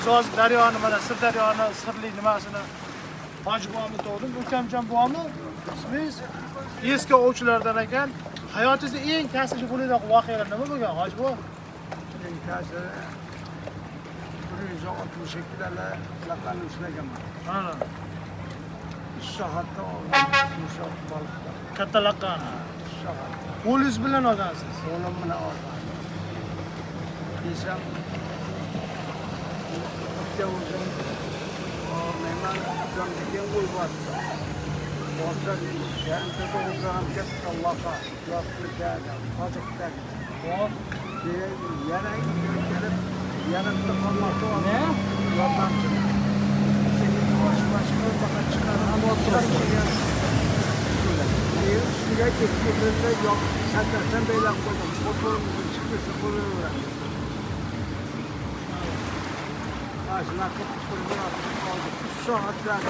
Biz hozir daryoni, mana Sirdaryoni sirli nimasini Hoji buvamni tug'dim. Ukamjon buvamni ismingiz eski ovchilardan ekan. Hayotingizda eng ta'sirli bo'ladigan voqealar nima bo'lgan, Hoji buva? Eng ta'siri 162 dala laqani ushlaganman. Mana 3 soatda oldim yumshoq baliqlar. Katta laqani. 3 soatda. Qo'lingiz bilan olgansiz. Qo'lim bilan oldim. Desam, bitta o'zim olmayman, ukamga keyin qo'yib. Borsa, yarimtada o'zim katta laqa yotdi tagida, qoziq tagida. Hop. Keyin yana kelib, yana bitta qolmoqda oldim. Yordamchini. Sekin bosh boshqa chiqarib keyin keyin ustiga ikki tilda yo'q, satrdan belab qo'ydim. Motorimizni chiqmasa qo'yaveradi. Mana shunaqa qilib oldik. 3 soatlab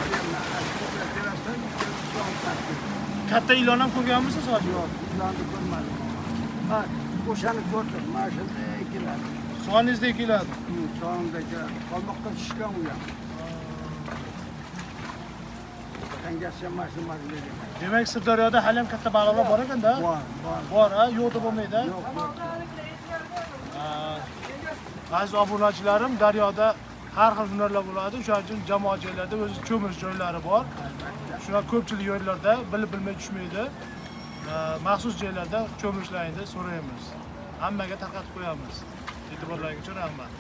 terasdan 3 soatlab. Katta ilon ham ko'rganmisiz, Hoji? Yo'q, ilonni ko'rmadim. Ha, o'shani ko'rdim. Mana shunday keladi. Soningizda keladi. Sonimda keladi. Qalmoqqa tushgan u ham. Tangasi ham mana shu degan. Demak, Sirdaryoda hali ham katta baliqlar bor ekanda? Bor, bor. Bor, ha, yo'q deb bo'lmaydi. Yo'q, yo'q. Aziz obunachilarim, daryoda har xil hunarlar bo'ladi. O'shaning uchun jamoat joylarida o'zi cho'milish joylari bor. Shular ko'pchilik yerlarda bilib bilmay tushmaydi. Maxsus joylarda cho'milishlaringni so'raymiz. Hammaga tarqatib qo'yamiz. E'tiborlaringiz uchun rahmat.